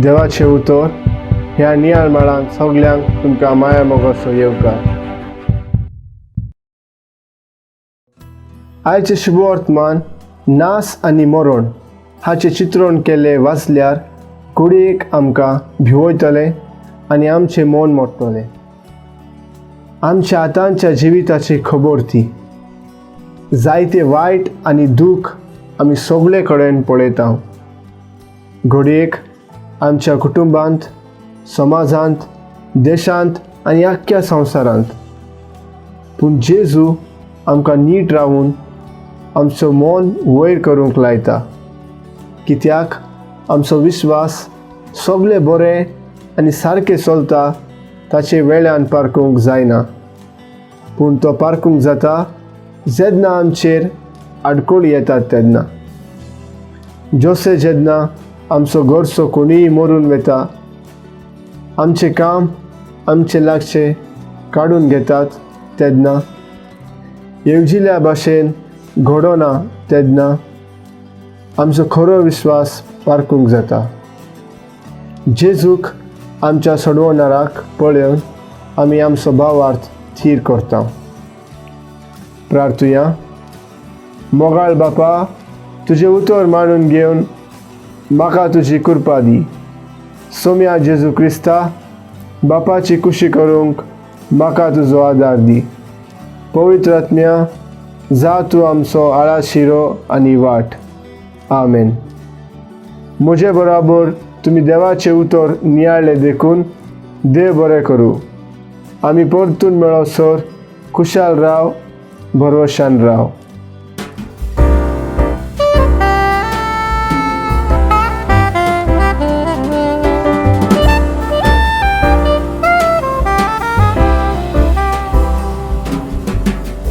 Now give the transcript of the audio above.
देवाचें उतर ह्या नियाळ माळांत सगल्यांक तुमकां माया मोगाचो येवकार. आयचें शुभवर्तमान नास आनी मरण हाचें चित्रण केल्लें वाचल्यार घडयेक आमकां भिवयतलें आनी आमचें मन मोडटलें. आमच्या आतांच्या जिविताची खबर ती. जायते वायट आनी दूख आमी सगळे कडेन पळयता, घडयेक आमच्या कुटुंबांत, समाजांत, देशांत आनी आख्ख्या संवसारांत. पूण जेजू आमकां नीट रावून आमचो मन वयर करूंक लायता, कित्याक आमचो विस्वास सगळें बरें आनी सारकें चलता ताचे वेल्यान पारखूंक जायना, पूण तो पारखूंक जाता जेन्ना आमचेर आडखळी येतात तेन्ना. जशें जेन्ना आमचो घरचो कोणीय मरून वता, आमचें काम आमचे लागचें काडून घेतात तेन्ना, येवजिल्या भाशेन घडोना तेन्ना आमचो खरो विस्वास पारखूंक जाता. जेजूक आमच्या सोडवणाराक पळोवन आमी आमचो भावार्थ थीर करता. प्रार्थुया. मोगाळ बापा, तुजें उतर मानून घेवन म्हाका तुजी कृपा दी. सोम्या जेजू क्रिस्ता, बापाची खुशी करूंक म्हाका तुजो आदार दी. पवित्र आत्म्या, जा तूं आमचो आळाशिरो आनी वाट. आमेन. म्हजे बराबर तुमी देवाचें उतर नियाळ्ळें देखून देव बरें करूं. आमी परतून मेळसर खुशाल राव, भरवशान राव.